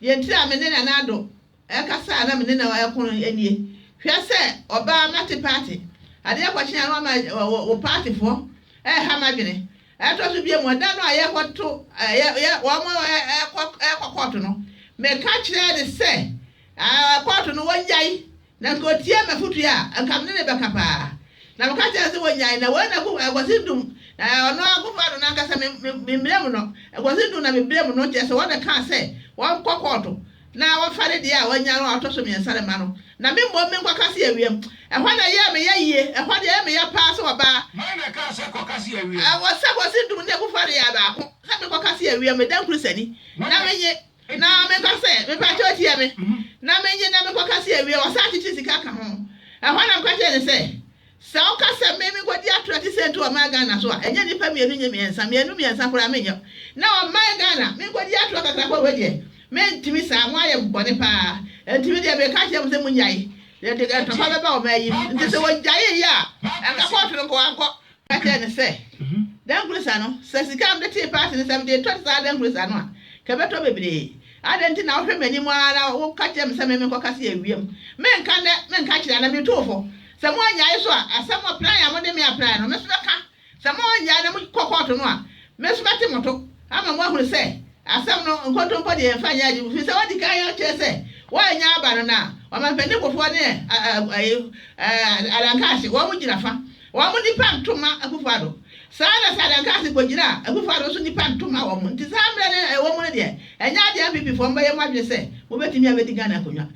Deɛ nti a me ne Nana Addo rekasa a na me ne no reko no nie, Hwɛ sɛ ɔbaa mate party, adeɛ kɔkye a na wama wo partyfoɔ reha m'adwene. Ɛtɔ so biom, ɛda no a yɛrekɔto, yɛ, wɔn rekɔ, rekɔ kɔɔto no, meka kyerɛɛ no sɛ, kɔɔto no wɔnnyae, na nka ɔtie m'afotuo a, anka me ne no bɛka paa. Na meka kyerɛɛ no sɛ wɔnnyae, na wei na Kwasi Nduom, na ɔno ara Akufo-Addo no ankasa, me, me, memmerɛ mu no, Kwasi Nduom na mebrɛ mu no, kyerɛ sɛ wɔn na ɛkaa sɛ wɔnkɔ kɔɔto. Na wɔfa ne deɛ a wanya no a ɔtɔ so mmiɛnsa no ma no, na me mmom menkɔ kase awiam. Ɛhɔ na ɛyɛɛ me ya yie. Ɛhɔ deɛ ɛyɛ me ya paa sɛ ɔbaa. Hwan na ɛkaa sɛ kɔ kase awiam? Wɔ sɛ Kwasi Nduom ne Akufo-Addo yɛ baako sɛ menkɔ kase awiam, meda nkurusani, na menye, na menka sɛ, mepakyɛw tie me, na menye na menkɔ kase awiam, ɔsan kyekyere sika ka ho. Ɛhɔ na meka kyerɛɛ no sɛ, Sɛ woka sɛ me menkɔdi atorɔ te sɛ nti ɔman Ghana so a, ɛnyɛ nnipa mmienu nyɛ mmiɛnsa, mmienu mmiɛnsa koraa menyɛ. Na ɔman Ghana, menkɔdi atorɔ kakraka wei deɛ, mentumi saa, moayɛ bɔne paa. Enti me deɛ meka kyerɛ mo sɛ monnyae, yɛde ntɔkwa bɛba ɔman yi mu. Nti sɛ wɔgyaeeɛ a, anka kɔɔto no nka wɔankɔ. Ka kyerɛɛ no sɛ, Dankurusa no, sɛ sika a mede tee paati no, sɛ mede retɔ saa dankurusa no a, nka ɛbɛtɔ bebree. Adɛn nti na wohwɛ m'anim ara na woka kyerɛ me sɛ me menkɔka sɛ yɛawiam? Menka nnɛ, menka kyerɛ, na metu wo fo. Sɛ moannyae nso a, asɛm ɔpran a mode me apran no, me nso mɛka. Sɛ moannyae na mokɔ kɔɔto no a, me nso mɛte mo to ama moahunu sɛ asɛm no, nkontompo deɛ yɛmfa nyɛ adwuma, ɛfiri sɛ woadi kan akyerɛ sɛ woannya aba no na ɔmampanin Kufuor ne Adankaase wɔn gyina fa. Wɔn nnipa nto mma Akufo Addo. Saa ara na sɛ Adankaase kɔgyina a, Akufo Addo nso nnipa nto mma wɔn. Nti saa mmerɛ no a ɛwɔ mu no deɛ, ɛnyɛ adeɛ a NPP foɔ mobɛyɛ mo adwene sɛ mobɛtumi abɛdi Ghana akonnwa.